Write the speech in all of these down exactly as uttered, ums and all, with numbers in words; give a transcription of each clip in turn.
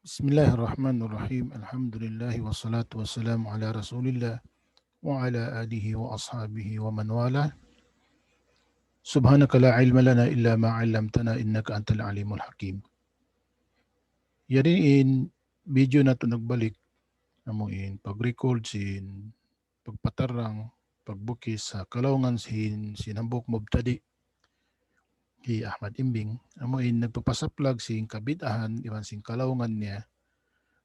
بسم الله الرحمن الرحيم. الحمد لله والصلاة والسلام على رسول الله وعلى آله وأصحابه ومن والاه. سبحانك لا علم لنا إلا ما علمتنا إنك أنت العليم الحكيم. Yari in video natu' nagbalik, amu in pag-record sin pagpatarrang, pagbukis ha kalaungan sin, sin hambuuk mubtadi', hi Ahmad Imbing, amu in nagpapasaplag sin kabid'ahan iban sin kalaungan niya,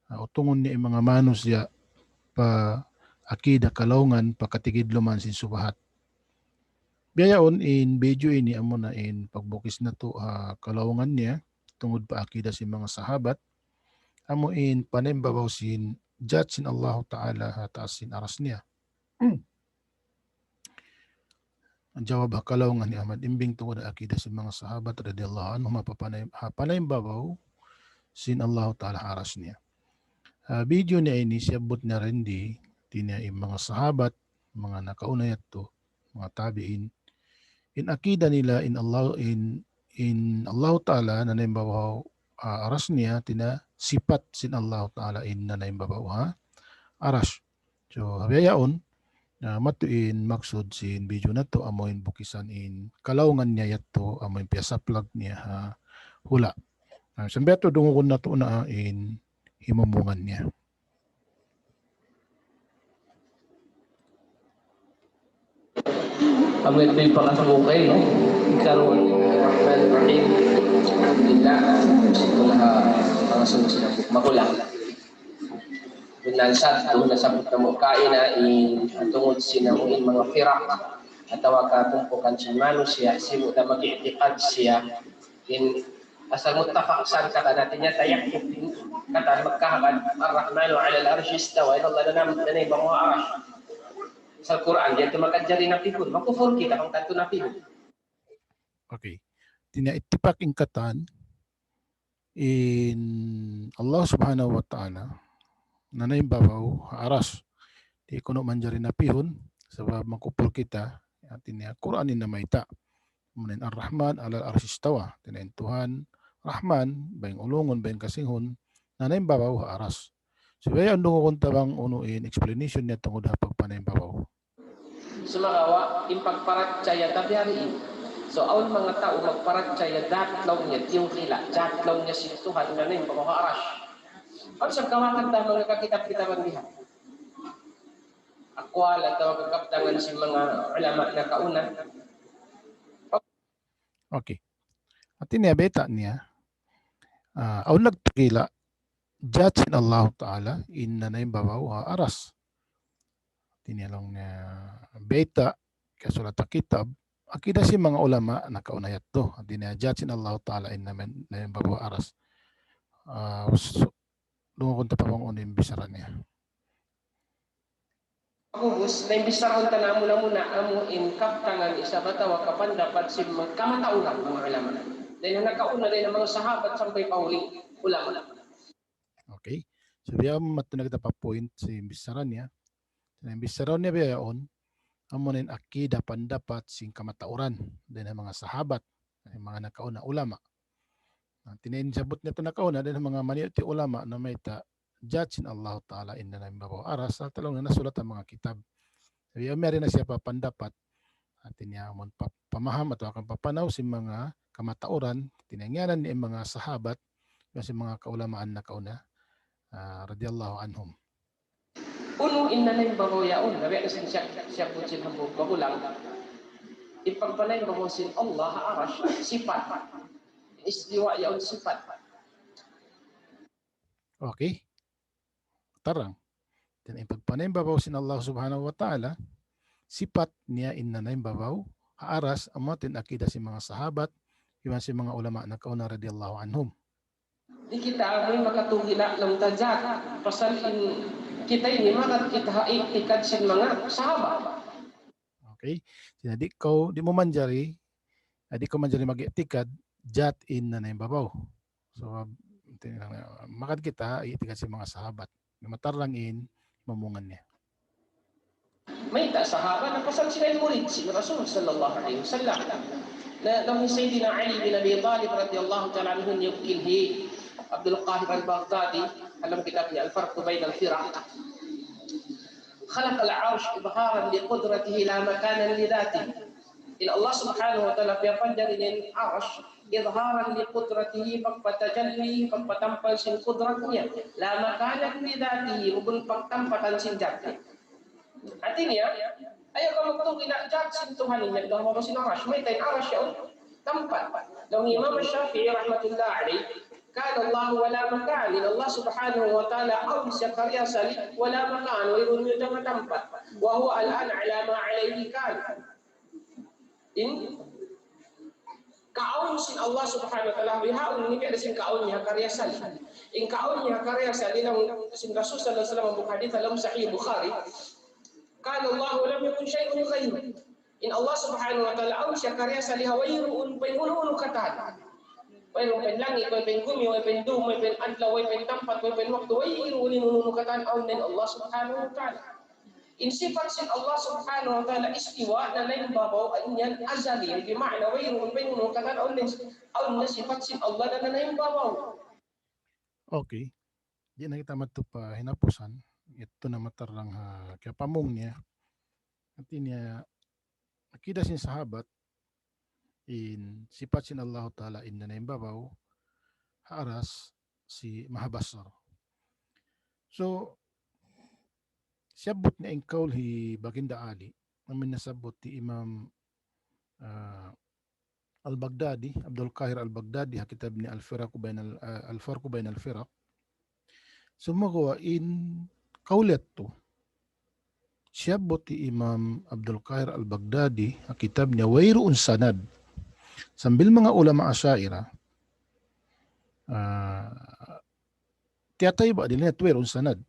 ah, utungun niya in manga manusiya' pa akida kalaungan, pa katigidluman sin subahat. Biya' yaun in video ini amuna in pagbukis natu' ha kalaungan niya, tungud pa akida sin manga sahabat, amu in panaimbabaw sin jat sin Allahu Ta'ala ha taas sin aras niya. Jawab ha kalaungan hi Ahmad Imbing tungud ha akida sin manga sahabat radiyallahu anhum ha panay-, ha panaimbabaw sin Allahu Ta'ala ha aras niya. Ha video niya ini siyabbut niya rin di, di niya in manga sahabat, manga nakauna yadtu, manga tabi'in, in akida nila in Allah, in, in Allahu Ta'ala nanaimbabaw ha aras niya, di na sipat sin Allahu Ta'ala in nanaimbabaw ha aras. So, ha biya' yaun, ah, matu in maksud sin video natu', amu in bukisan in kalaungan niya yadtu, amu in piyasaplag niya ha hula'. Ah, sambil yadtu dungugun natu' na in himumungan niya. Amu yadtu in pangasubu kay, no? Karuun, Rahman Rahim. Alhamdulillah. Ito na ha, pangasubu sin magulang. Bunnal sadtu, nasabbut namu' kaina in, tungud sin amu in manga firaq, atawa katumpukan sin manusiya', sibu' da mag-i'tiqad siya, in asal muttafaq sa katan, hati niya tayakkuk katan, magkahagad, Ar-Rahmanu 'alal 'arshi istawa, in Allah nanam-, nanaimbabaw ha aras. Sa Qur'an, di' yadtu makajari napihun, makufur kita bang tantu napihun. Okay. Di' na ittifaq in katan, in Allah Subhanahu wa Ta'ala nanaimbabaw ha aras. Di' kunu' manjari napihun, sabab makufur kita, hati niya Qur'an in namayta'. Amu in Ar-Rahman 'alal 'arshi istawa. Hati niya in Tuhan Rahman, baying ulungun, baying kasinghun, nanaimbabaw ha aras. Subay dungugun ta bang unu in explanation niya tungud ha pagpanaimbabaw. Sumagawa', in pagparachaya ta biya' diin. So, awn manga tau magparachaya, jat laung niya, tiyukila, jat laung niya sin Tuhan nanaimbabaw ha aras. Awn sa kawakan ta manga kakitab-kitaban bihan. Aqwal atawa kakabtangan sin manga ulama nakauna. Okay. Hati niya bayta' niya, ah, awn nagtukila jat sin Allahu Ta'ala in nanaimbabaw ha aras. Hati niya laung niya bayta' kasulat ha kitab, akida sin manga ulama nakauna yadtu. Hati niya jat sin Allahu Ta'ala in nanaim-, nanaimbabaw ha aras. Ah, us-, dungugun ta pa bang unu in bichara niya. Pag'ubus, na in bicharahun ta na muna-muna, amu in kabtangan isab atawa kapandapat sin manga kamatauran manga ulama. Dayn ha nakauna, dayn ha manga sahabat sampay pa huli ulama. Okay. So, biya' matu na kita pa point sin bichara niya. Na in bichara niya biya' yaun, amu na in akida pandapat sin kamatauran, dayn ha manga sahabat, dayn ha manga nakauna ulama. Na, hati niya in sabut niya tu nakauna, dayn ha manga maniyuti ulama, namayta' jat sin Allahu Ta'ala in nanaimbabaw ha aras, sa' laung niya nasulat ha manga kitab. Biya' mari na siya pa pandapat, hati niya amun pa-, pamaham atawa kan papanaw sin manga kamatauran, hati niya ngiyanan niya in manga sahabat, iban sin manga kaulamaan nakauna, ah, radiyallahu anhum. Unu in nanaimbabaw yaun, na biya' na sin siya, siya pun sin hambuuk magulang. In pagpanaimbabaw sin Allah ha aras, sipat. Istiwa yaun sipat. Okay. Tarang. Dayn in pagpanaimbabaw sin Allah Subhanahu wa Ta'ala, sipat niya in nanaimbabaw ha aras, amu yadtu in akida sin manga sahabat, iban sin manga ulama nakauna radiyallahu anhum. Di' kita amuin makatugila' laung ta jat. Pasal in kita ini magad kita ha i'tikad sin manga sahabat. Okay. Jadi, di' kaw, di' mu manjari, ah, di' kaw manjari mag-i'tikad jat in nanaimbabaw. So, ah, magad kita ha i'tikad sin manga sahabat. Matarang in mamungan niya. Mayta' sahabat, na pasal sila in murid sin Rasul sallallahu alayhi wasallam. Na, laung hi Sayyidina Ali bin Abi Talib radiyallahu ta'ala anhu, niyukil hi Abdul Qahir Al-Baghdadi, dalam kitab niya Al-Farq Bain Al-Firaq, خلق العرش إظهارا لقدرته لا مكانا لذاته. In Allah Subhanahu wa Ta'ala piyapanjari niya in Arsh, إظهارا لقدرته, pagpatajalli, pagpatampal sin kudrat niya. لا مكانا لذاته, bukun pagtampatan sin jat niya. Hati niya, ayaw kamu magtugi na jat sin Tuhan in nagdahwa sin Arsh. Mayta' in Arsh yaun tampat. Laung Imam Shafi'i rahmatullah alayh, كان الله ولا مكان. In Allah Subhanahu wa Ta'ala awn siya kariyasali, ولا مكان, wayruun niya tampat. وهو الآن على ما عليه كان. In kaawn sin Allah Subhanahu wa Ta'ala, bihaun ini kada sin kaawn niya kariyasali. In kaawn niya kariyasali laung sin Rasul sallallahu alayhi wasallam, bukun hadith dalam Sahih Bukhari, كان الله ولم يكن شيء غيره. In Allah Subhanahu wa Ta'ala awn siya kariyasali ha wayruun pa in unu-unu katan. Wayruun pa in langit, wayruun pa in gumi, wayruun pa in dum, wayruun pa in adlaw, wayruun pa in tampat, wayruun pa in waktu, wayruun in unu-unu katan, awn na in Allah Subhanahu wa Ta'ala. In sifat sin Allah Subhanahu wa Ta'ala istiwa, nanaimbabaw, awn yan azali, bima'na wayruun pa in unu-unu katan, awn na, awn na sifat sin Allah na nanaimbabaw. Okay. Di' na kita madtu pa hinapusan. Yadtu na matarang ha kiyapamung niya. Hati niya, akida sin sahabat, in sifat sin Allahu Ta'ala in nanaimbabaw ha Arsh, sin Maha Basar. So, siyabbut niya in kaul hi Baginda Ali, amu in nasabbut hi Imam, ah, Al-Baghdadi, Abdul Qahir Al-Baghdadi, ha kitab niya Al-Firaq Bain Al-, ah, Al-Farq Bain Al-Firaq. Sumagawa' in kaul yadtu, siyabbut hi Imam Abdul Qahir Al-Baghdadi, ha kitab niya wayruun sanad. Sambil manga ulama Asha'ira, ah, tiyatay ba dili na wayruun sanad.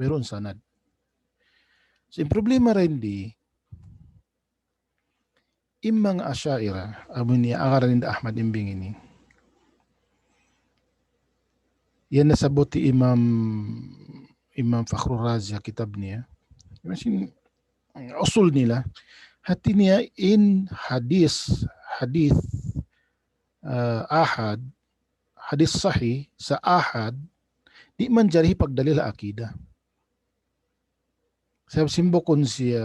Wayruun sanad. So, in problema rin di, in manga Asha'ira, amu in agaran hinda Ahmad Imbing ini. Yan nasabbut hi Imam, Imam Fakhrur Razi ha kitab niya. Masin, usul nila. Hati niya in hadith, hadith, ah, ahad, hadith sahih, sa ahad, di' manjari hipagdalil ha akida. Sabab sin bukun siya,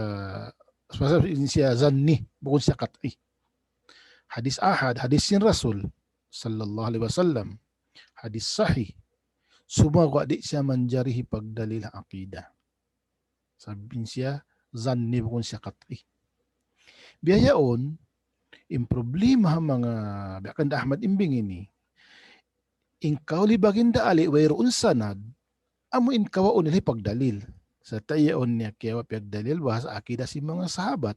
sabab sin siya zanni, bukun siya qat'i. Hadith ahad, hadith sin Rasul, sallallahu alayhi wasallam, hadith sahih, sumagawa' di' siya manjari hipagdalil ha akida. Sabab in siya zanni, bukun siya qat'i. Biya' yaun, in problema ha manga, biya' kan Ahmad Imbing ini, in kaul hi Baginda Ali wayruun sanad, amu in kawaun nila hipagdalil. Sa' yaun niya kiyawa' piyagdalil bahasa akida sin manga sahabat.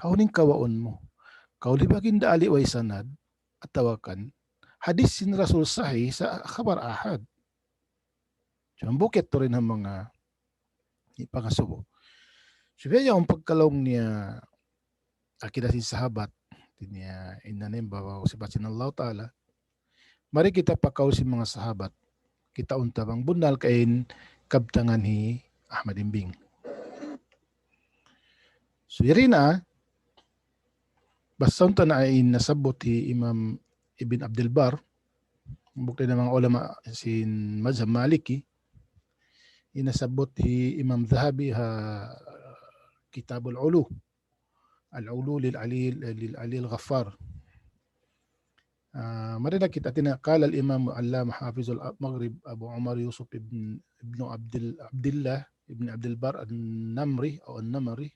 Hawnu in kawaun mu? Kaul hi Baginda Ali way sanad, atawa kan hadith sin Rasul sahih sa' khabar ahad. Cuma bukit tuud in ha manga pangasubu. Subay yaun pagkalaung niya akida sin sahabat, hati niya in nanaimbabaw sifat sin Allah Ta'ala. Mari kita pa kaul sin manga sahabat. Kitaun ta bang bunnal ka in kabtangan hi Ahmad Imbing. So, yari na, basahun ta na in nasabbut hi Imam Ibn Abdul Barr, bukun na manga ulama sin mazhab Maliki, in nasabbut hi Imam Dhahabi ha Kitabul Ulu, Al-Ulu lil Ali, lil Ali Al-Ghaffar. Ah, mari na kita, hati niya, قال الإمام العلامة حافظ المغرب أبو عمر يوسف بن، بن عبد ال-، عبد الله بن عبد البر النمري أو النمري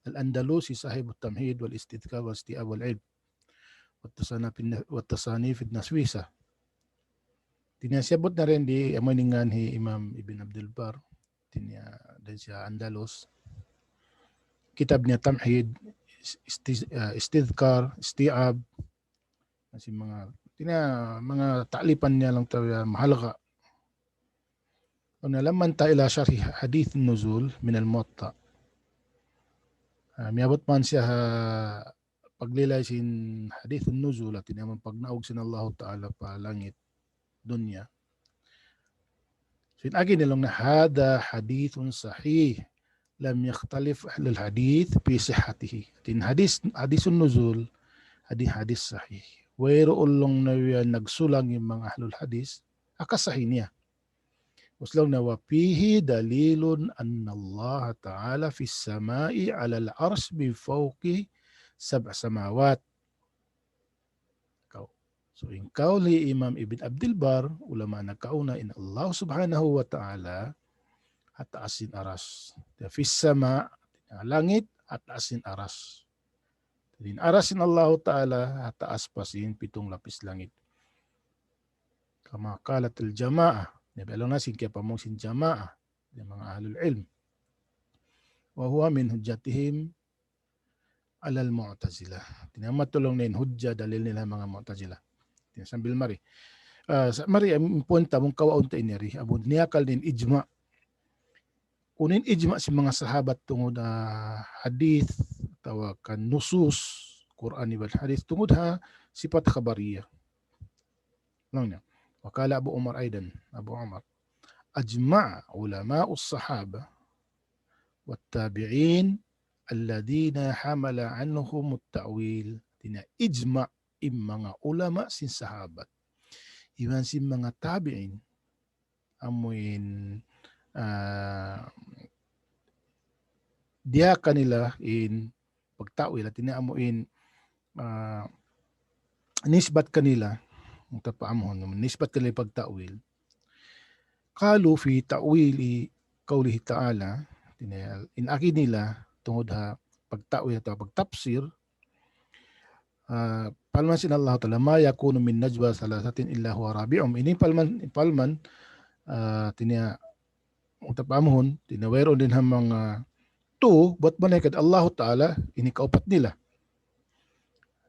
الأندلسي صاحب التمهيد والاستذكار والاستيعاب والعلم والتصانيف الن-، والتصانيف النفيسة. Hati niya siyabbut na rin di, amu in ngan hi Imam Ibn Abdul Barr, hati niya dayn siya Andalus. Kitab niya Tamhid, isti-, ah, Istidhkar, Isti'ab, Masin manga, hati niya, manga ta'lifan niya laung ta ya mahalga'. Laung niya, لما انتهى إلى شرح حديث النزول من الموطأ. Ah, miyabut man siya ha paglilay sin hadith nuzul, hati niya amu in pagnaug sin Allahu Ta'ala pa langit dunya. So, in agi niya laung niya, هذا حديث صحيح لم يختلف أهل الحديث في صحته. Hati niya hadith, hadith nuzul, hadith, hadith sahih. wayruun laung niya nagsulang in manga ahlul hadith, ha kasahi niya. Ubus laung niya, وفيه دليل أن الله تعالى في السماء على العرش من فوق سبع سماوات. Kaw. So, in kawl hi Imam Ibn Abdul Bar, ulama nakauna, in Allah Subhanahu wa Ta'ala ha taas sin aras. في السماء, ha langit, ha taas sin aras. Jadi, in aras sin Allah Ta'ala ha taas pa sin pitung lapis langit. كما قالت الجماعة. Labi laung na sin kiyapamung sin jamaah, in manga ahlul ilm. وهو من حجتهم على المعتزلة. Hāti niya amu tuud laung niya in hujja, dalil nila manga Mu'tazilah. Hāti niya sambil mari. Ah, sa-, mari, in point ta, amun kawaun ta ini yari, amun niyakal niya in ijma'. Unu in ijma' sin manga sahabat tungud ha hadith, atawa kan nusus, Qur'an iban hadith, tungud ha sifat khabariyah. Laung niya. وقال أبو عمر أيضا, Abu Umar. أجمع علماء الصحابة والتابعين الذين حمل عنهم التأويل. Hāti niya ijma' in manga ulama sin sahabat iban sin manga tabi'in, amuin, ah, diyaak kanila in pagta'wil, hāti niya amuin, ah, nisbat kanila, mutapa'amuhun, nisbat kanila pagta'wil. قالوا في تأويل قوله تعالى, hāti niya, in agi nila tungud ha pagta'wil atawa pagtapsir, ah, parman sin Allah Ta'ala, ما يكون من نجوى ثلاثة إلا هو رابعهم. Ini parman, parman, ah, hāti niya, mutapa'amuhun, hāti niya wayruun dayn ha manga, ah, tu, buat malaikat Allah Ta'ala, ini kaupat nila.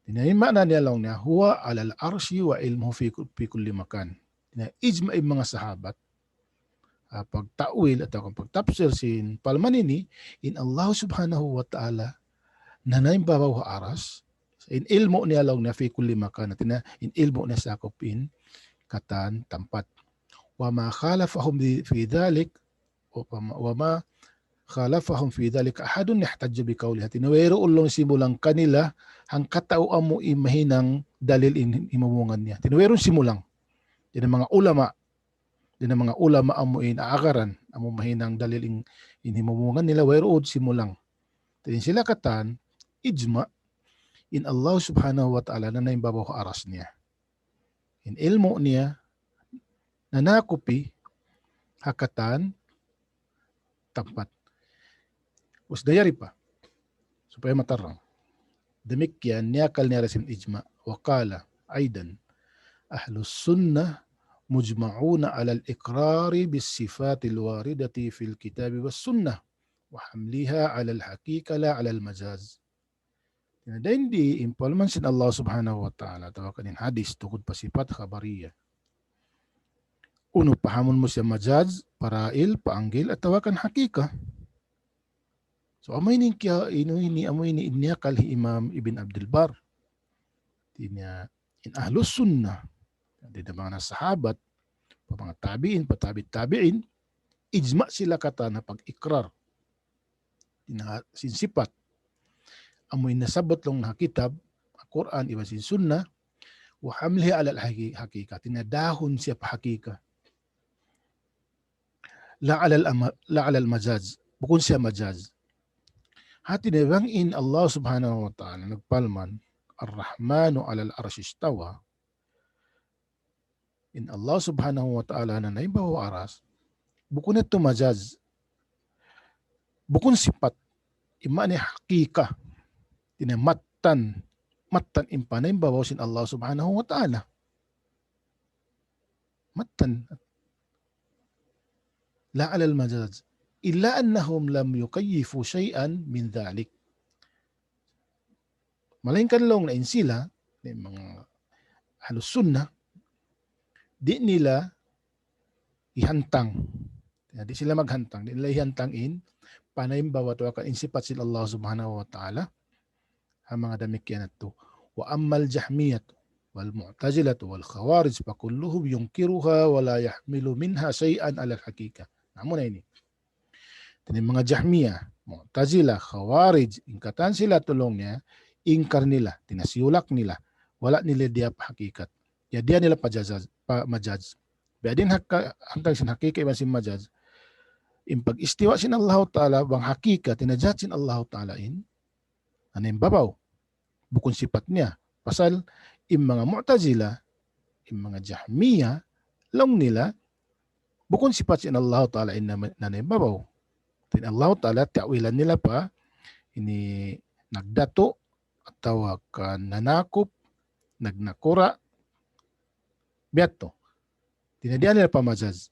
Hāti niya, in maana niya laung niya, هو على العرش وعلمه في كل، في كل مكان. Hāti niya, ijma' in manga sahabat, ah, pagta'wil atawa kan pagtapsir sin parman ini, in Allah Subhanahu wa Ta'ala nanaimbabaw ha aras, in ilmu' niya laung niya في كل مكان, hāti niya in ilmu' niya sakup in katan tampat. وما خالفهم في، في ذلك، وما، وما خالفهم في ذلك أحد يحتج بقوله. Hāti niya wayruun laung simulang kanila, hangkatau amu in mahinang dalil in himumungan niya. Hāti niya wayruun simulang. Hāti niya manga ulama, hāti niya manga ulama amu in aagaran, amu mahinang dalil in, in himumungan nila, wayruun simulang. Hāti niya sila katan, ijma', in Allah Subhanahu wa Ta'ala nanaimbabaw ha aras niya. In ilmu' niya, nanakupi ha katan tampat. Ubus dayari pa. Supaya matarang. Damikkiyan, niyakal niya da sin ijma'. وقال أيضا أهل السنة مجمعون على الإقرار بالصفات الواردة في الكتاب والسنة وحملها على الحقيقة لا على المجاز. Hāti niya dayn di in parman sin Allah Subhanahu wa Ta'ala, atawa kan in hadith, tungud pa sifat khabariyah. Unu, pahamun mu siya majaz, para'il, paanggil, atawa kan hakika. So, amu ini kiya, inu ini, amu ini in niyakal hi Imam Ibn Abdul Bar. Hāti niya, in ahlus sunnah, hāti niya manga sahabat, pa manga tabi'in, pa tabi' tabi'in, ijma' sila katan ha pag-ikrar. Hāti niya sin sifat. Amu in nasabbut laung ha kitab, Qur'an, iban sin sunnah, وحملها على الحقيقة. Hāti niya dahun siya pa hakika. لا على الأم-، لا على المجاز. Bukun siya majaz. Hāti niya bang in Allah Subhanahu wa Ta'ala nagparman, الرحمن على العرش استوى. In Allah Subhanahu wa Ta'ala nanaimbabaw ha aras, bukun yadtu majaz. Bukun sifat. In maana niya hakika. Hāti niya mattan. Mattan in panaimbabaw sin Allah Subhanahu wa Ta'ala. Mattan. لا على المجاز. إلا أنهم لم يكيفوا شيئا من ذلك. Malaingkan laung niya in sila, in manga ahlus sunnah, di' nila ihantang. Ya, di' sila maghantang, di' nila ihantang in panaimbabaw atawa kan in sifat sin Allah Subhanahu wa Ta'ala, ha manga damikkiyan yadtu. وأما الجهمية والمعتزلة والخوارج فكلهم ينكرها ولا يحمل منها شيئا على الحقيقة. Amu na ini. Hāti niya manga Jahmiyah, Mu'tazilah, Khawarij, in katan sila laung niya, ingkar nila, hāti niya siyulak nila. Wala' nila diyap hakikat. Ya, diya nila pa jazaz, pa majaz. Biya' diin hak-, hantang sin hakikat iban sin majaz. In pag-istiwa sin Allahu Ta'ala bang hakikat, in jat sin Allahu Ta'ala in, nanaimbabaw. Bukun sipat niya. Pasal in manga Mu'tazila, in manga Jahmiya, laung nila, bukun sipat sin Allahu Ta'ala in nama-, nanaimbabaw. In Allahu Ta'ala, ta'wilan nila pa, ini nagdatu, atawa ka nanakup, nagnakura', biya' yadtu. Hati niya diya nila pa majaz.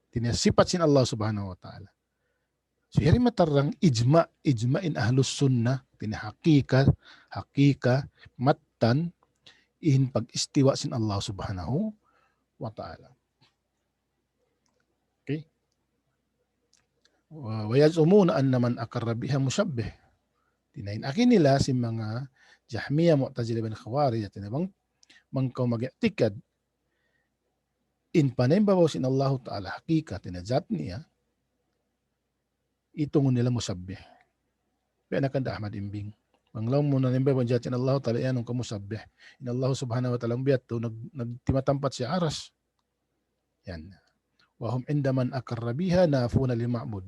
Hati niya sipat sin Allah Subhanahu wa Ta'ala. So, yari matarrang ijma, ijma in ahlus sunnah, hati niya hakika, hakika, mattan, in pag-istiwa sin Allah Subhanahu wa Ta'ala. Okay? Wa, wa yaz'umuna anna man aqarra biha mushabbih. Hati niya in agi nila sin manga Jahmiya, Mu'tazila iban Khawarij, hati niya bang, bang kaw mag-i'tikad, in panaimbabaw sin Allahu Ta'ala, hakikat, hati niya jat niya, itungun nila mushabbih. Biya' na kan da Ahmad Imbing. Bang laung mu nanaimbabaw jat sin Allahu Ta'ala, iyanun kaw mushabbih. In Allah Subhanahu wa Ta'ala, biya' yadtu, nag-, nagtimatampat sin aras. Yan. Wa hum inda man aqarra biha nafuna lil ma'bud.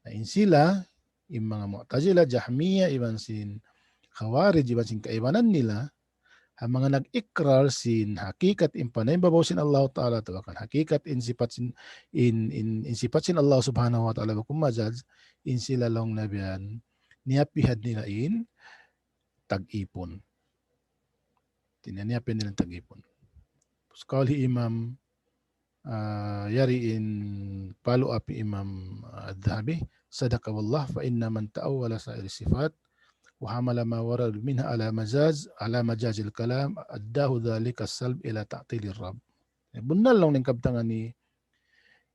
Na in sila, in manga Mu'tazila, Jahmiya, iban sin Khawarij, iban sin kaibanan nila, ha manga nag-ikrar sin hakikat in panaimbabaw sin Allah Ta'ala, atawa kan hakikat in sipat sin, in, in, in sipat sin Allah Subhanahu wa Ta'ala, bukun majaz, in sila laung nila biya' yan, niyapihan nila in tag-ipun. Hati niya niyapihan nila in tag-ipun. Terus kaul hi Imam, ah, yari in palu api Imam, ah, Dhahabi, sadaqa wallah, fa inna man ta'awwala sa'ir sifat, wa hamala ma warad minha ala majaz, ala majazil kalam, addahu dhalika salb ila ta'tilir Rabb. Eh, bunnal laung in kabtangan hi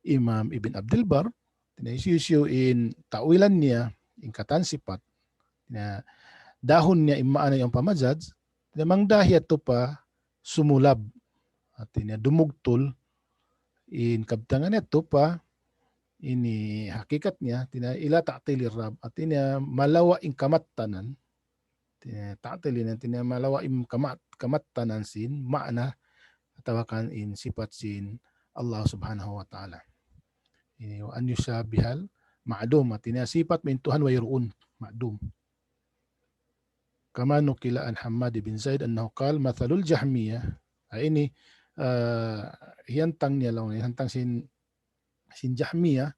Imam Ibn Abdul Bar, hati niya hisiyu-siyu in ta'wilan niya, in katan sipat. Hati niya dahun niya in maana yan pa majaz, hati niya mangdahi yadtu pa sumulab. Hati niya dumugtul in kabtangan yadtu pa ini hakikat niya, hati niya ila ta'tilir Rabb, hati niya malawa' in kamattanan, hati niya ta'til ini, hati niya malawa' in kamat-, kamattanan sin maana atawa kan in sipat sin Allah Subhanahu wa Ta'ala. Ini wa an yushabbihal ma'dum, hati niya sipat sin Tuhan wayruun, ma'dum. Kama nuqila an Hammad bin Zaid annahu qal mathalul Jahmiyyah. Ah, ini, ah, hiyantang niya laung, hiyantang sin, sin Jahmiyyah,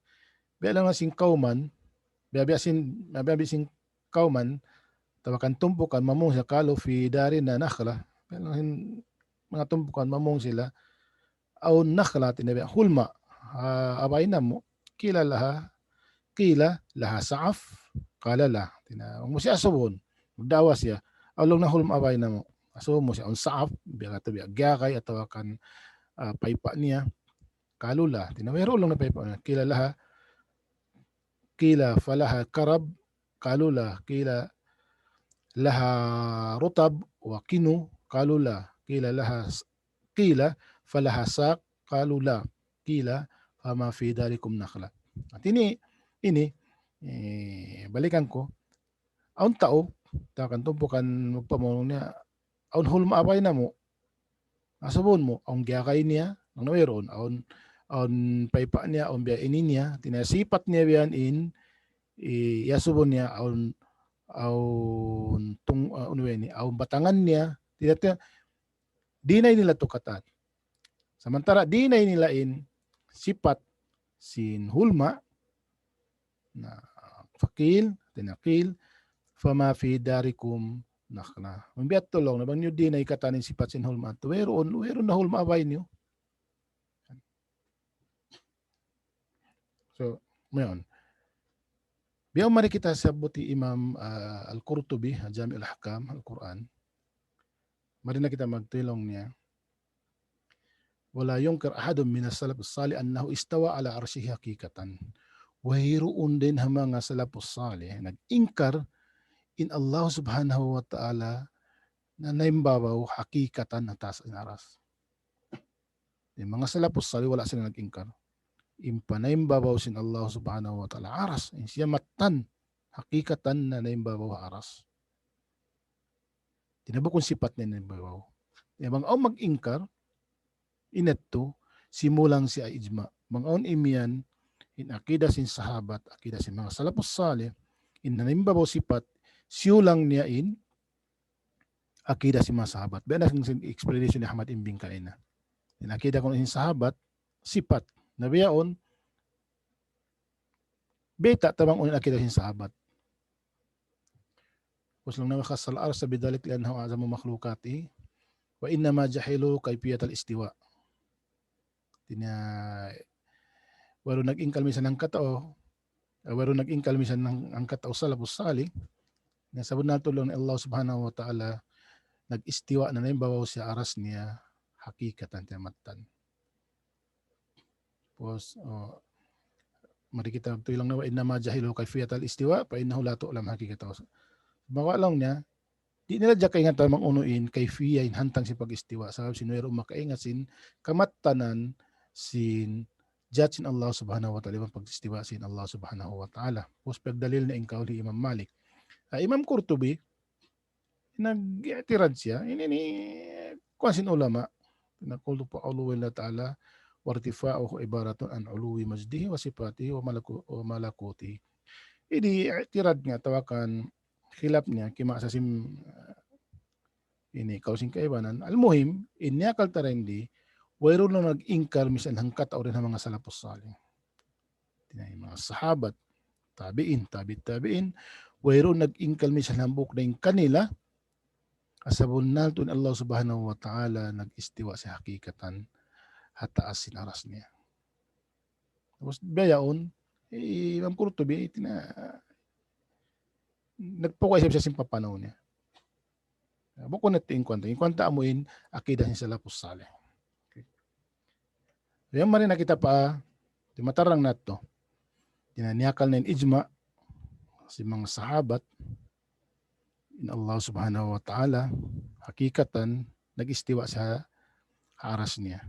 biya' laung sin kawman, biya', biya' sin, biya', biya' sin kawman, atawa kan tumpukan mamung sila, qalu fi darina nakhla. Biya' laung sin manga tumpukan mamung sila, awn nakhla, hati niya biya' hulma', ah, ha bay namu', qila laha, qila laha sa'af, qala la. Hati niya, bang mu siya asubun, magda'wa siya, awn laung na hulma' ha bay namu'. Asubun mu siya, awn sa'af, biya' katu' biya' giyagay atawa kan, ah, paypa' niya. Qalu la, hati niya wayruun laung na paypa' niya. Qila laha, qila falaha karab, qalu la, qila laha rutab wa kinu, qalu la, qila laha s-, qila falaha saq, qalu la, qila fama fi darikum nakhla. Hati niya, ini, eh, balikan ku, awn tau, atawa kan tumpukan magpamung niya, awn hulma' ha bay namu', asubun mu, awn giyagay niya, laung na wayruun, awn, awn paypa' niya, awn biya' ini niya, hati niya sipat niya biya' yan in, i-, iyasubun niya, awn, awn tung-, ah, unu ini, awn batangan niya, hati niya, deny nila yadtu katan. Samantara' deny nila in sipat sin hulma', na, faqil, hati niya qil, fama fi darikum nakhla. Bang biya' yadtu laung, na bang niyu deny katan in sipat sin hulma' yadtu, wayruun, wayruun na hulma' ha bay niyu. So, mayan. Biya' mari kita sabbut hi Imam, ah, Al-Qurtubi, Jami'ul Ahkam Al-Qur'an. Mari na kita magtulung niya. ولا ينكر أحد من السلف الصالح أنه استوى على عرشه حقيقة. Wayruun dayn ha manga salafus salih nag-ingkar in Allah Subhanahu wa Ta'ala nanaimbabaw hakikatan ha taas sin aras. In manga salafus salih wala' sila nag-ingkar in panaimbabaw sin Allah Subhanahu wa Ta'ala aras. In siya mattan hakikatan nanaimbabaw aras. Di' na bukun sipat niya in babaw. Di' bang awn mag-ingkar, inattu, simulang siya ijma. Bang awn imiyan, in akida sin sahabat, akida sin manga salafus salih, in nanimbabaw sipat, siyulang niya in akida sin manga sahabat. Biya' na sin explanation ni Ahmad Imbing kaina. In akida kunu' sin sahabat, sipat. Na biya' yaun, biyayta' ta bang unu in akida sin sahabat. Uslang na وخص العرش بذلك لأنه أعظم مخلوقاته وإنما جهلوا كيفية الاستواء. Di' na, wayruun nag-ingkar misan hangkatau, wayruun nag-ingkar misan hang-, hangkatau salafus salih, na sabunnal tuud laung in Allah subhanahu wa ta'ala nag-istiwa na, nanimbabaw siya ha aras niya, hakikatan, ha mattan. Pus, oh, mari kita tuud laung na وإنما جهلوا كيفية الاستواء فإنه لا تعلم حقيقته. Mawala laung niya, di' nila hadja kaingatan bang unu in kayfiyya in hantang sin pag-istiwa. Sabab sin wayruun makaingat sin kamattanan sin jat sin Allah subhanahu wa ta'ala, iban pag-istiwa sin Allah subhanahu wa ta'ala. Pus pagdalil niya in kaul hi Imam Malik. Ah, Imam Qurtubi, nag-i'tirad siya. Ini ini kuwan sin ulama. Naqulu فعلو الله تعالى وارتفاعه عبارة عن علو مجده وصفاته وملكو-، وملكوته. Ini i'tirad niya atawa kan khilaf niya, kima sa sin, uh, ini kaul sin kaibanan. Al-muhim, in niyakal ta dayn di, wayruun na nag-ingkar misan hangkatau dayn ha manga salafus salih. Di' na in manga sahabat, tabi'in, tabi'it tabi'in, wayruun nag-ingkar misan hambuuk dayn kanila, sabunnal tuud in Allah subhanahu wa ta'ala nag-istiwa siya hakikatan ha taas sin aras niya. Pus biya' yaun, eh, Imam Qurtubi, di' na, nagpaway siya sin papanaw niya. Bukun na in kuwan ta. In kuwan ta amu in akida sin salafus salih. Okay. Yan mari na kita pa, di' matarang natu'. Di' na niyakal na in ijma sin manga sahabat, in Allah subhanahu wa ta'ala, hakikatan, nag-istiwa siya ha aras niya.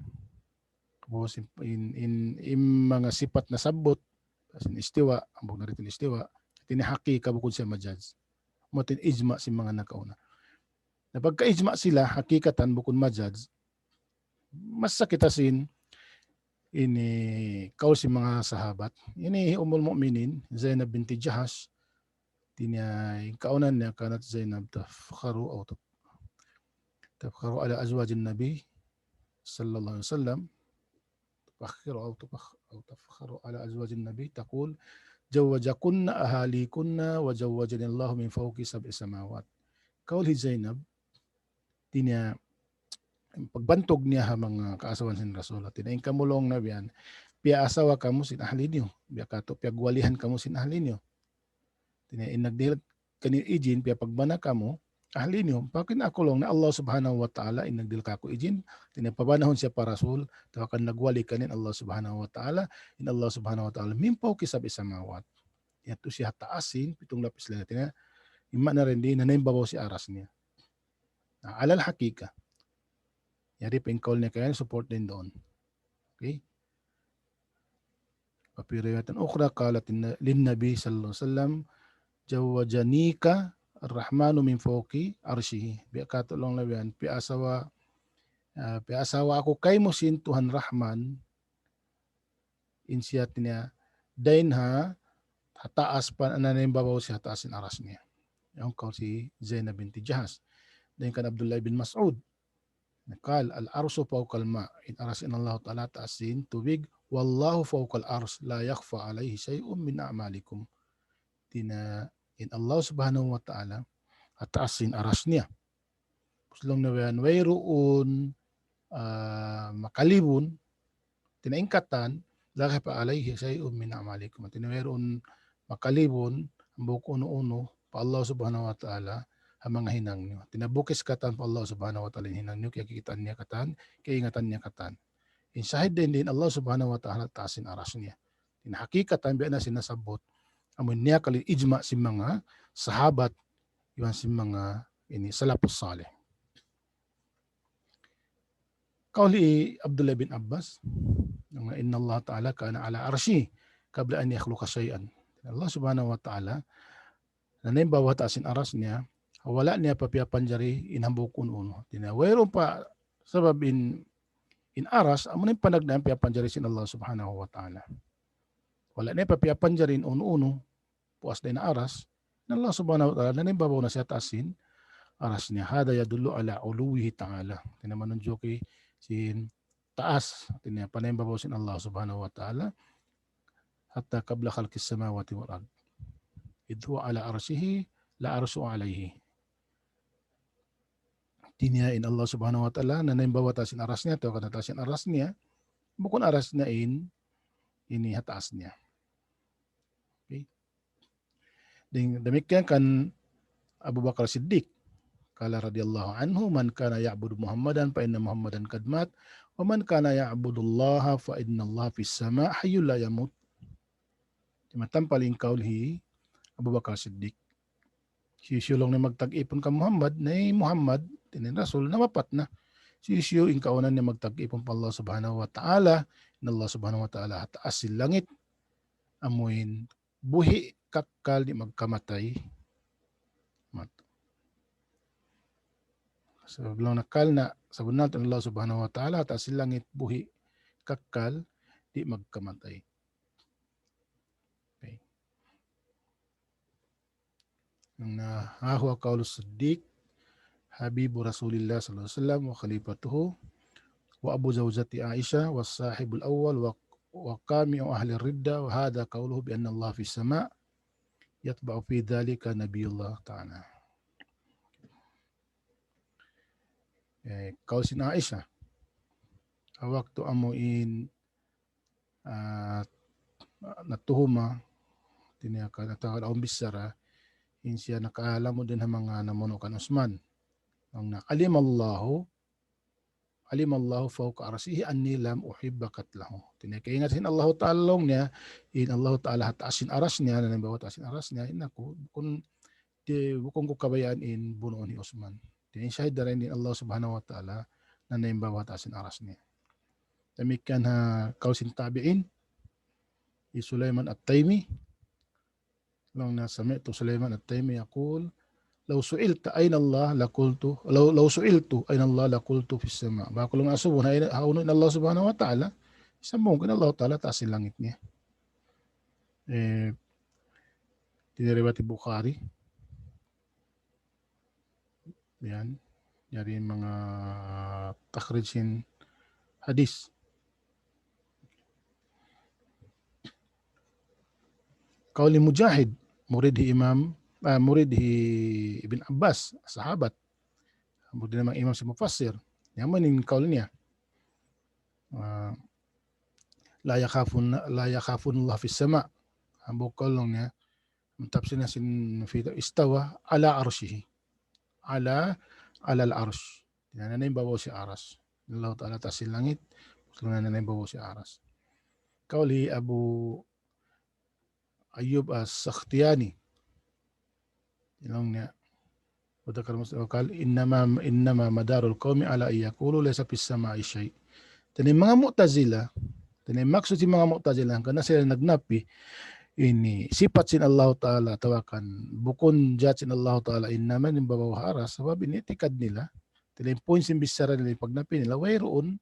Pus in, in, in, in manga sipat nasabbut, sin istiwa, hambuuk na rin in istiwa, di' na hakika bukun siya majaz. Amu in ijma sin manga nakauna. Na pagka ijma sila, hakikatan bukun majaz, masa kita sin ini kaul sin manga sahabat. Ini hi Ummul Mu'minin, Zainab binti Jahash, di' niya in kaunan niya كانت زينب تفخر أو تف-، تفخر على أزواج النبي صلى الله عليه وسلم. تفخر أو تفخ-، أو تفخر على أزواج النبي تقول: زوجكن أهاليكن وزوجني الله من فوق سبع سماوات. Kaul hi Zainab, di' niya, pagbantug niya ha manga kaasawahan sin Rasul. Di' na in kamu laung niya biya' yan, piyaasawa kamu sin ahli niyu, biya' katu' piyagwalihan kamu sin ahli niyu. Di' na in nagdihil kaniyu ijin, piyapagbana kamu, ahli niyu. Pagka in aku laung niya Allah subhanahu wa ta'ala, in nagdihil kaku' ijin, di' na pabanahun siya pa Rasul, atawa kan nagwali kaniya in Allah subhanahu wa ta'ala, in Allah subhanahu wa ta'ala, من فوق سبع سماوات. Yadtu siya ha taas sin pitung lapis langit niya, imma na rin di' na nanimbabaw siya ha aras niya. Na, alal hakika. Yari pa in kaul niya kaya support dayn duun. Okay? وفي رواية أخرى قالت الن-، للنبي صلى الله عليه وسلم: زوجنيك الرحمن من فوق عرشه. Biya' katu' laung niya biya' yan, piyaasawa, ah, piyaasawa aku kaymu sin Tuhan Rahman, in siya di' niya, dayn ha, ha taas pa, nanimbabaw siya ha taas sin aras niya. Yan kaul hi Zainab binti Jahash. Dayn kan Abdullah bin Mas'ud. قال: العرش فوق الماء. In aras in Allah Ta'ala ha taas sin tubig. والله فوق العرش لا يخفى عليه شيء من أعمالكم. Di' na in Allah subhanahu wa ta'ala ha taas sin aras niya. Pus laung niya biya' yan, wayruun, ah, makalibun, di' na in katan, لا يخفى عليه شيء من أعمالكم. Di' na wayruun makalibun, hambuuk unu-unu, pa Allah subhanahu wa ta'ala, ha manga hinang niyu. Di' na bukis katan pa Allah subhanahu wa ta'ala in hinang niyu, kiyakitaan niya katan, kiyaingatan niya katan. In sahid dayn di in Allah subhanahu wa ta'ala ha taas sin aras niya. Di' na hakikatan biya' na sin nasabbut, amu in niyakal in ijma sin manga sahabat, iban sin manga ini salafus salih. Kaul hi Abdullah bin Abbas, إن الله تعالى كان على عرشه قبل أن يخلق شيئا. Allah subhanahu wa ta'ala, nanimbabaw ha taas sin aras niya, Wala' niya pa piyapanjari in hambuuk unu-unu. Di' na wayruun pa sabab in, in aras, amu na in panagnaan piyapanjari sin Allah Subhanahu wa Ta'ala. Wala' niya pa piyapanjari in unu-unu, puas da in aras, in Allah Subhanahu wa Ta'ala, nanaimbabaw na siya ha taas sin aras niya. هذا يدل على علوه تعالى. Di' na manunjuki sin taas, di' na panaimbabaw sin Allah Subhanahu wa Ta'ala, حتى قبل خلق السماوات والأرض. إذ هو على عرشه لا عرش عليه. Di' niya in Allah Subhanahu wa Ta'ala, nanaimbabaw ha taas sin aras niya, atawa kan ha taas sin aras niya, bukun aras niya in, ini ha taas niya. Okay. Ding-, damikkiyan kan Abu Bakar Siddiq. قال رضي الله عنه: من كان يعبد محمدا فإن محمدا قد مات، ومن كان يعبد الله فإن الله في السماء حي لا يموت. Di' matampal in kaul hi Abu Bakar Siddiq. Hisiyu-siyu laung niya magtag-ipun kan Muhammad, na hi Muhammad, di' na in Rasul, nawapat na. Hisiyu-siyu in kaawnan niya magtag-ipun pa Allah Subhanahu wa Ta'ala, in Allah Subhanahu wa Ta'ala ha taas sin langit, amuin buhi' kakkal di' magkamatay. Mat. So, laung niya karna' sabunnal tuud in Allah Subhanahu wa Ta'ala ha taas sin langit buhi' kakkal di' magkamatay. Okay. Na, ها هو قول الصديق حبيب رسول الله صلى الله عليه وسلم وخليفته وأبو زوجة عائشة والصاحب الأول و-، وقامع أهل الردة، وهذا قوله بأن الله في السماء يتبع في ذلك نبي الله تعالى. Eh, kaul sin Aisha. Ha waktu amu in, ah, natuhuma, tiniya ka, natawa awn bichara, in siya nakalamud dayn ha manga namunu' kan Usman. Laung niya, علم الله، علم الله فوق عرشه أني لم أحب قتله. Tiniya kaingat sin Allahu Ta'ala laung niya, in Allahu Ta'ala ha taas sin aras niya, nanaimbabaw ha taas sin aras niya, in aku, bukun di', bukun ku kabayaan in bunuun hi Usman. Di' in shahid dayn in Allah Subhanahu wa Ta'ala nanaimbabaw ha taas sin aras niya. Damikkiyan ha kaul sin tabi'in, hi Sulaiman At-Taymi, laung niya سمعت سليمان التيمي يقول: لو سئلت أين الله لقلت، لو، لو سئلت أين الله لقلت في السماء. Bang aku laung asubuhun, ha, hawnu in Allah Subhanahu wa Ta'ala, sambung ku in Allah Ta'ala ha taas sin langit niya. Eh, tiniya riwayat Bukhari. Yan. Yari in manga takhrij sin hadith. Kaul hi Mujahid, murid hi Imam, ah, murid hi Ibn Abbas, sahabat. Murid hi Imam sin mufassir. Yan in kaul niya. Ah, لا يخافون، لا يخافون الله في السماء. Hambuuk kaul laung niya, tafsir niya sin في استوى على عرشه. على، على العرش. Di' na nanaimbabaw sin aras. Allah Ta'ala ha taas sin langit, di' na nanaimbabaw sin aras. Kaul hi Abu Ayyub As-Sakhtiyani. Laung niya, وذكر مسلم وقال: إنما، إنما مدار القوم على أن يقولوا ليس في السماء شيء. Tiniya manga Mu'tazila, tiniya maksud sin manga Mu'tazila, karna' sila nagnapi, ini, sipat sin Allah Ta'ala, atawa kan, bukun jat sin Allah Ta'ala, in nanaimbabaw ha aras, sabab in itikad nila, tiniya in point sin bichara nila, in pagnapi nila, wayruun,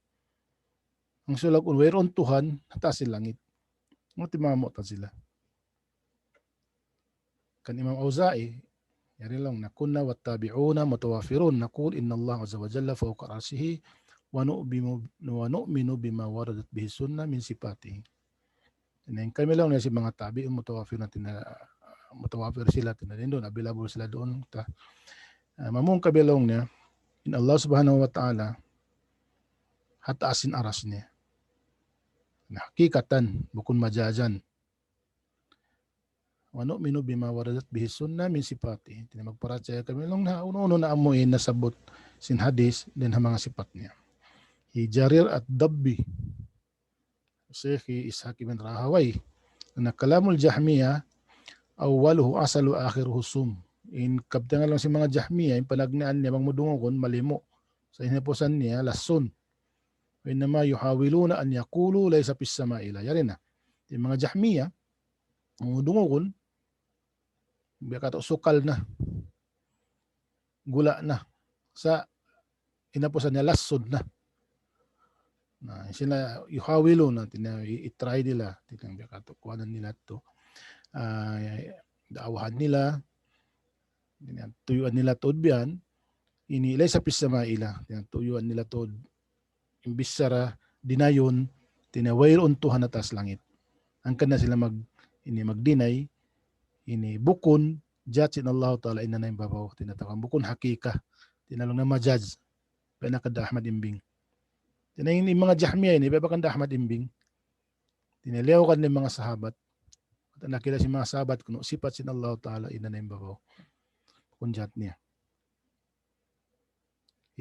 ang sulag un, wayruun Tuhan ha taas sin langit. Amu in manga Mu'tazila. Kan Imam Awza'i, yari laung niya, كنا والتابعون متوافرون نقول إن الله عز وجل فوق عرشه ونؤمن، ونؤمن بما وردت به السنة من صفاته. Ini kami laung niya sin manga tabi'in mutawafir na tiniya, mutawafir sila tiniya duun, available sila duun. Ta, ah, mamung kami laung niya, in Allah Subhanahu wa Ta'ala, ha taas sin aras niya. Na, hakikatan, bukun majazan. ونؤمن بما وردت به السنة من صفاته. Tiniya magparachaya kami laung niya ha unu-unu na amu in nasabbut sin hadith dayn ha manga sipat niya. Hi Jarir Ad-Dabbi, Sheikh Ishaq ibn Rahawayh, na كلام الجهمية أوله عسل وآخره سم. In kabtangan laung sin manga Jahmiya, in panagnaan niya bang mu dungugun, malimu'. Sa' in hinapusan niya, lasun. وإنما يحاولون أن يقولوا ليس في السماء إله. Yari na. In manga Jahmiya, bang mu dungugun, biya' katu' sukal na. gula' na. Sa' hinapusan niya lasud na. Na, sila yuhawiluna, tina, i-, i-try nila, tina, biya' katu', kuwanan nila tu. Ah, da'wahan nila, tina, tuyuan nila tuud biya' yan, ini laysa fis sama'i la, tina, tuyuan nila tuud, in bichara, dinayun, tina, wayruun Tuhan ha taas langit. Hangkan na sila mag-, ini, mag-deny, ini bukun, jat sin Allah Ta'ala in nanaimbabaw, tina, atawa bukun hakika, tina, laung niya majaz. Biya' na kan Ahmad Imbing. Tina, in manga Jahmiya ini, biya' ba kan Ahmad Imbing. Tina, liyaw kan in manga sahabat. Tina, nakila sin manga sahabat kunu' sipat sin Allah Ta'ala in nanaimbabaw. Bukun jat niya.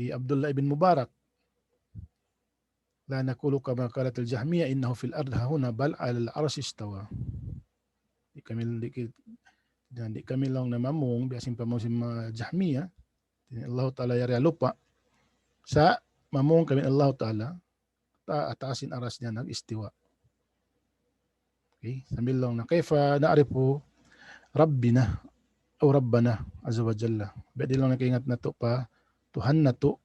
Hi Abdullah ibn Mubarak, لا نقول كما قالت الجهمية إنه في الأرض هاهنا بل على العرش استوى. Di' kami, di' ki-, dan di' kami laung niya mamung, biya' sin pamung sin manga Jahmiya, tina, Allah Ta'ala yari ha lupa'. Sa' mamung kami Allah Ta'ala, ta-, ha taas sin aras niya nag-istiwa. Okay, sambil laung niya, كيف نعرف ربنا أو ربنا عز وجل؟ Biya' diin laung niya kaingatan natu' pa Tuhan natu'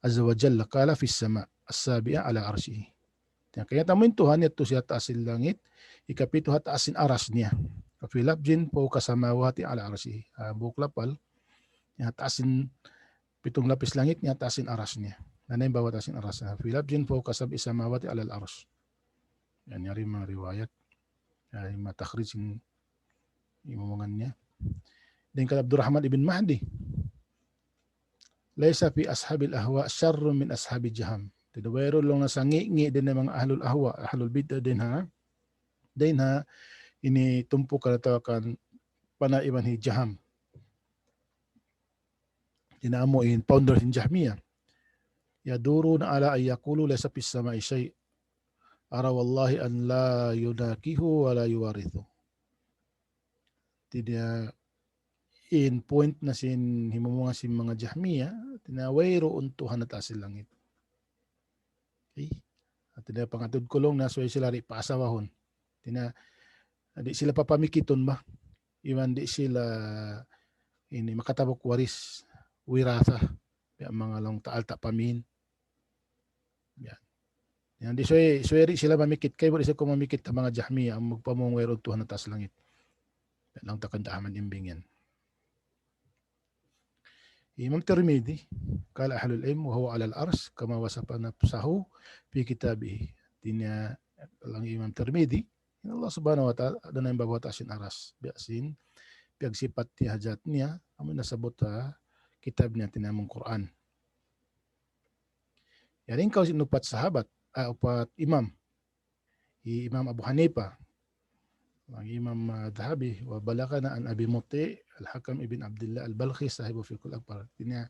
عز وجل, قال في السماء السابعة على عرشه. Tina, kaingatan mu in Tuhan, yadtu siya ha taas sin langit hikapitu ha taas sin aras niya. وفي لفظ فوق السماوات على عرشه. Ah, buuk lapal, ha taas sin pitung lapis langit, ha taas sin aras niya. Nanaimbabaw ha taas sin aras niya. في لفظ فوق سبع سماوات على العرش. Yan, yari manga riwayat. Yari manga takhrij sin imumungan niya. Dayn kan Abdurrahman ibn Mahdi, ليس في أصحاب الأهواء شر من أصحاب جهم. Tina, wayruun laung niya sangi'-ngi' dayn ha manga ahlul ahwa, ahlul bid'ah dayn ha, dayn ha ini tumpukan atawa kan panaiban hi Jaham. Tina, amu in founder sin Jahmiya. يدورون على أن يقولوا ليس في السماء شيء. أرى والله أن لا يناكحوا ولا يورثوا. Tina, in point na sin himumungan sin manga Jahmiya, tina, wayruun Tuhan ha taas sin langit. Okay? Tina, pangatud ku laung niya subay sila di' paasawahun. Tina, di' sila papamikitun ba? Iban di' sila ini makatabuk waris, wirasa, biya' manga laung ta alta' pa amin. Yan. Yan, di' subay, subay di' sila mamikit, kay di' sila ku mamikit ha manga Jahmiya, amu in pamung wayruun Tuhan ha taas langit. Yan, laung ta kan Ahmad Imbing yan. Imam Tirmidhi, قال أهل العلم وهو على العرش كما وصف نفسه في كتابه. Tina, laung Imam Tirmidhi, in Allah Subhanahu wa Ta'ala, nanaimbabaw ha taas sin aras. Biya' sin piyagsipat niya ha jat niya, amu in nasabbut ha kitab niya, tina, amu in Qur'an. Yari in kawl sin upat sahabat, ah, upat imam. Hi Imam Abu Hanifa, laung Imam, ah, Dhahabi, وبلغنا عن أبي مطيع الحكم بن عبد الله البلخي صاحب الفقه الأكبر. Tina,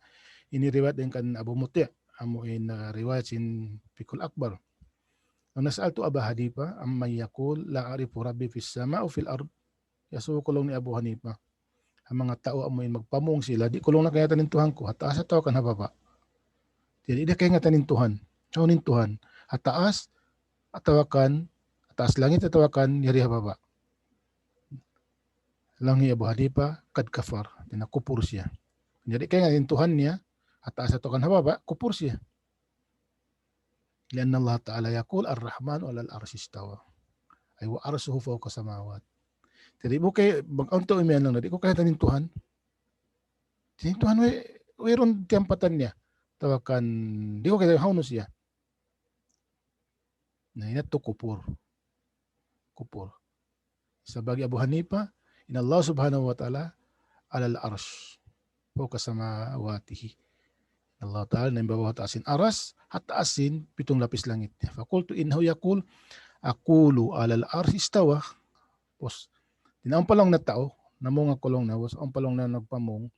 ini riwayat dayn kan Abu Muti', amu in, ah, riwayat sin Fiqhul Akbar. لو سألت أبا حنيفة عمن يقول لا أعرف ربي في السماء أو في الأرض. Iyasubu ku laung niya hi Abu Hanifa ha manga tau amu in magpamung sila, di' ku laung niya kaingatan in Tuhan ku, ha taas atawa kan ha baba'. Di' niya kaingatan in Tuhan. Hawnu in Tuhan? Ha taas atawa kan, ha taas langit atawa kan yari ha baba'. Laung hi Abu Hanifa, قد كفر. Tina, kupur siya. Di' niya kaingatan in Tuhan niya, ha taas atawa kan ha baba', kupur siya. لأن الله تعالى يقول الرحمن على العرش استوى. أي وعرشه فوق السماوات. Jadi, bukun, bang, untu' imiyan laung, di' ku kaingatan in Tuhan. Di' in Tuhan, way, wayruun tiyampatan niya. Atawa kan, di' ku kaingatan hawnu siya. Na, ini yadtu kupur. Kupur. Sa' bagi Abu Hanifa, إن الله سبحانه وتعالى على العرش فوق سماواته. Allah Ta'ala nanaimbabaw ha taas sin aras, ha taas sin pitung lapis langit. فقلت إنه يقول أقول على العرش استوى. Pus, tina, awn pa laung niya tau, namung aku laung niya, pus, awn pa laung niya nagpamung,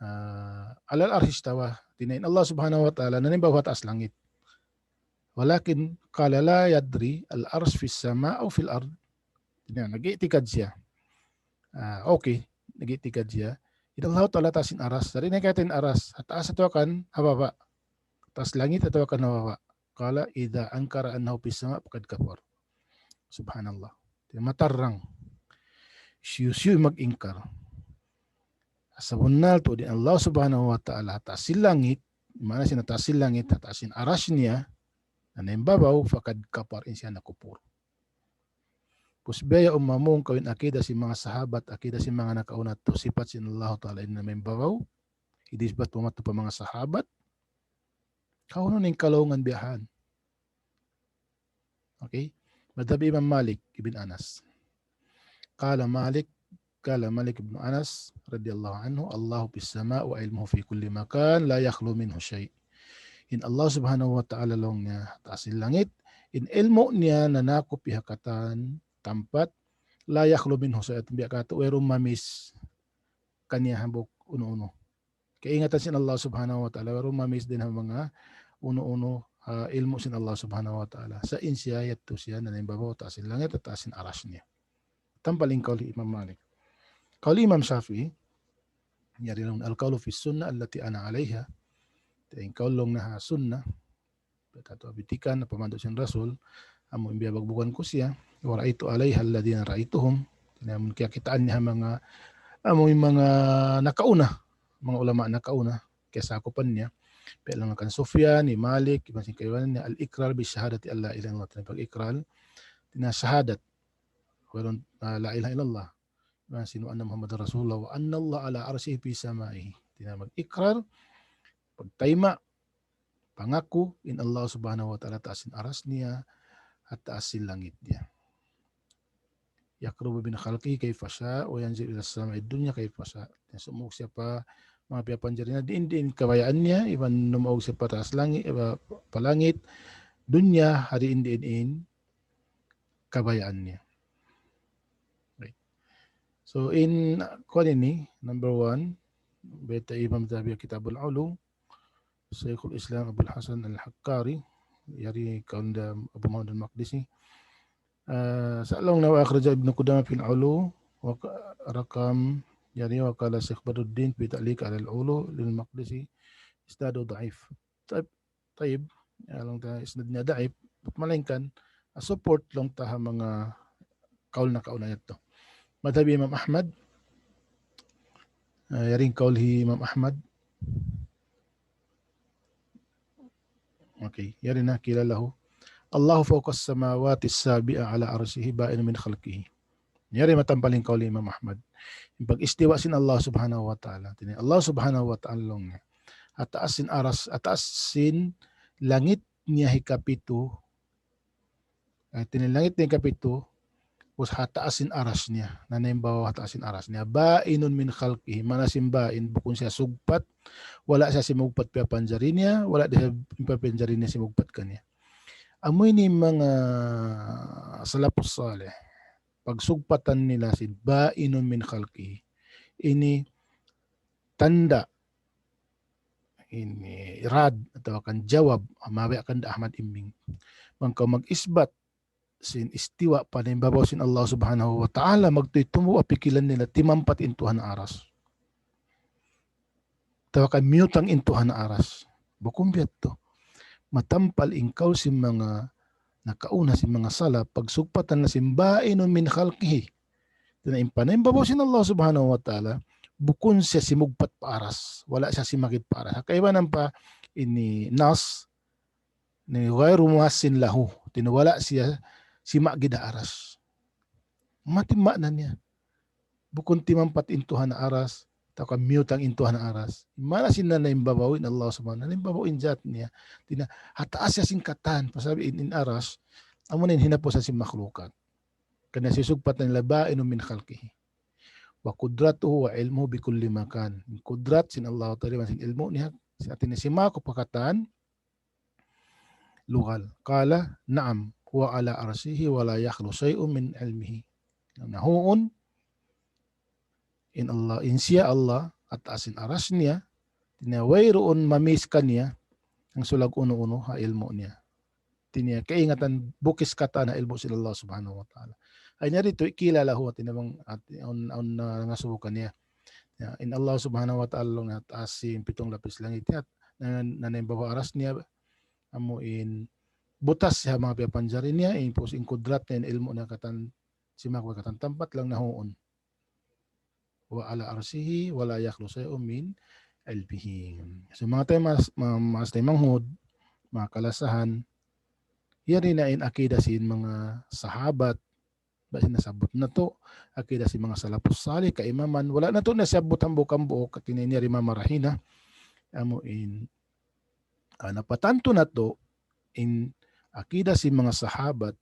ah, على العرش استوى. Tina, in Allah Subhanahu wa Ta'ala nanaimbabaw ha taas langit. ولكن قال لا يدري العرش في السماء أو في الأرض. Tina, nag-i'tikad siya. Ah, okay, nag-i'tikad siya. In Allah Ta'ala ha taas sin aras. Di' niya kaingatan in aras, ha taas atawa kan ha baba'. Ha taas langit atawa kan ha baba'. قال إذا أنكر أنه في السماء فقد كفر. Subhanallah. Tina, matarrang. Hisiyu-siyu mag-ingkar sabunnal tuud in Allah Subhanahu wa Ta'ala ha taas sin langit, maana sin ha taas sin langit, ha taas sin aras niya, na nanaimbabaw, faqad kafar, in siya nakupur. Pus biya' umamung kawin akida sin manga sahabat, akida sin manga nakauna tu, sipat sin Allah Ta'ala in nanaimbabaw, idisbat mu matu pa manga sahabat, kaunu ning kalaungan biya' han. Okay? Madhab Imam Malik ibn Anas. Qala Malik, qala Malik ibn Anas radiyallahu anhu, "Allahu fis sama wa ilmuhu fi kulli makan, la yakhlu minhu shay'." In Allah Subhanahu wa Ta'ala laung niya ha taas sin langit, in ilmu' niya nanakup ha katan tampat, la yakhlu minhu shay', biya' katu' wayruun mamis kaniya hambuuk unu-unu. Kaingatan sin Allah Subhanahu wa Ta'ala, wayruun mamis dayn ha manga unu-unu, ha ilmu' sin Allah Subhanahu wa Ta'ala. Sa' in siya yadtu siya nanaimbabaw ha taas sin langit, ha taas sin aras niya. Tampal in kaul hi Imam Malik. Kaul hi Imam Shafi'i, yari laung, "Al-qawlu fi sunnah allati ana alayha." Hāti in kaul laung niya ha sunnah, pagkatu abitikan, na pamandu' sin Rasul, amu in biyabagbugan ku siya, "Wa ra'aytu alayha alladhina ra'aytuhum." Hāti niya amu in kiyakitaan niya ha manga, amu in manga nakauna, manga ulama nakauna, kiyasakupan niya. Biya' laung kan Sufyan, hi Malik, iban sin kaibanan niya, al-iqrar bi shahadati an la ilaha illallah. Hāti niya pag-iqrar, hāti niya shahadat, wayruun, ah, la ilaha illallah. Iban sin wa anna Muhammadan Rasulullah, wa anna Allah ala arshihi fi samaihi. Hāti niya mag-iqrar, pagtayma', pangaku, in Allah Subhanahu wa Ta'ala ha taas sin aras niya, ha taas sin langit niya. "Yaqrubu min khalqihi kayfa sha', wa yanzilu ila sama'id dunya kayfa sha'." Hāti niya sumuuk siya pa manga piyapanjari niya, diin-diin kabayaan niya, iban numaug siya pa taas langit, iban pa langit dunya, ha diin-diin in kabayaan niya. Right. So, in, kuwan ini, number one, bayta' Imam Dhahabi Kitabul Ulu, Shaykhul Islam Abul Hasan Al-Hakkari, yari kaunda Abu Muhammad Al-Maqdisi. Ah, sa' laung niya, wa akhraja Ibnu Qudamah fil Ulu, wa ka-, rakam, yari, wa qala Shaykh Badruddin fi ta'liq ala al-Ulu lil Maqdisi, isnadu da'if. Taib, taib, ya, laung ta isnad niya da'if, malaingkan, ah, support laung ta ha manga kaul nakauna yadtu. Madhab Imam Ahmad, ah, yari in kaul hi Imam Ahmad. Okay, yari na, qila lahu, "Allahu fawqa as-samawati as-sabi'a ala arshihi ba'inun min khalqihi." Yari matampal in kaul hi Imam Ahmad. In pag-istiwa sin Allah Subhanahu wa Ta'ala. Hāti niya Allah Subhanahu wa Ta'ala laung niya ha taas sin aras, ha taas sin langit niya hikapitu. Hāti niya langit niya hikapitu, pus ha taas sin aras niya, nanaimbabaw ha taas sin aras niya. Ba'inun min khalqihi, maana sin ba'in, bukun siya sugpat, wala' siya simugpat piyapanjari niya, wala' di' siya piyapanjari niya simugpat kaniya. Amu ini manga salafus salih, pagsugpatan nila sin ba'inun min khalqihi. Ini tanda', ini rad atawa kan jawab, mabiya' kan da Ahmad Imbing. Bang kaw mag-isbat sin istiwa panaimbabaw sin Allah Subhanahu wa Ta'ala, magtuy tumbu' ha pikilan nila, timampat in Tuhan ha aras. Atawa kan miyutang in Tuhan ha aras. Bukun biya' yadtu. Matampal in kaul sin manga nakauna sin manga salaf, pagsugpatan nila sin ba'inun min khalqihi. Hāti niya in panaimbabaw sin Allah Subhanahu wa Ta'ala, bukun siya simugpat pa aras, wala' siya simakid pa aras. Kaibanan pa ini nas, ini ghayru mumassin lahu. Hāti niya wala' siya simakid ha aras. Mati makna niya. Bukun timampat in Tuhan ha aras, atawa kan miyutang in Tuhan ha aras. Maana sin nanaimbabaw in Allah Subhanahu, nanaimbabaw in zat niya. Hāti niya ha taas siya sin katan, pasal in, in aras, amu na in hinapusan sin makhlukat. Karna' sisugpatan nila ba'inun min khalqihi. Wa qudratuhu wa ilmuhu bi kulli makan. In kudrat sin Allah Ta'ala, sin ilmu' niya, sin hāti niya simakup ha katan lugal. Qala, "Na'am, huwa ala arshihi wa la yakhlu shay'un min ilmihi." Na huun, in Allah, in siya Allah, ha taas sin aras niya, hāti niya wayruun mamis kaniya, in sulag unu-unu ha ilmu' niya. Hāti niya kaingatan bukis katan ha ilmu' sin Allah Subhanahu wa Ta'ala. Ay niya didtu, qila lahu, hāti niya bang, hāti, awn, awn, ah, nangasubu kaniya. Ya, in Allah Subhanahu wa Ta'ala laung niya ha taas sin pitung lapis langit niya, na, nanaimbabaw ha aras niya, amu in butas ha manga piyapanjari niya, in pus in kudrat niya, in ilmu' niya katan, simakup ha katan tampat laung niya huun. وعلى عرشه ولا يخلو شيء من علمه. So, manga taymanghud, manga, manga taymanghud, manga kalasahan, yari na in akida sin manga sahabat, ba sin nasabbut natu', akida sin manga salafus salih, kaimaman, wala' natu' nasabbut hambuuk-hambuuk, katina ini yari mamarahina, amu in, ah, napatantu natu', in akida sin manga sahabat,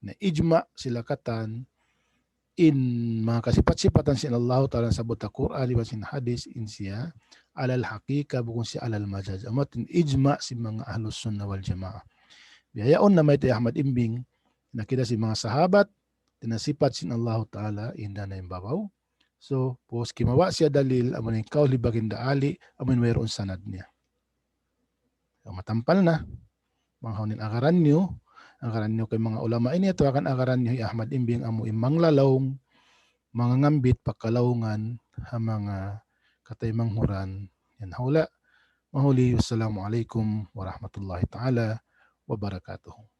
na ijma' sila katan, in manga kasipat-sipatan sin Allahu Ta'ala nasabbut ha Qur'an, iban sin hadith, in siya alal haqiqa, bukun siya alal majaz. Amu in ijma' sin manga ahlus sunnah wal jamaah. Biya' yaun na mayta' hi Ahmad Imbing, in akida sin manga sahabat, in sipat sin Allahu Ta'ala, in dayn ha babaw. So, pus kimawa' siya dalil, amu in kaul hi Baginda Ali, amu in wayruun sanad niya. So, matampal na, bang hawnu in agaran niyu, agaran niyu kay manga ulama ini, atawa kan agaran niyu hi Ahmad Imbing amu in manglalaung, mangangambit pa kalaungan, ha manga kataymanghuran, yan hula', mahuli, wassalamu alaykum warahmatullahi ta'ala wabarakatuh.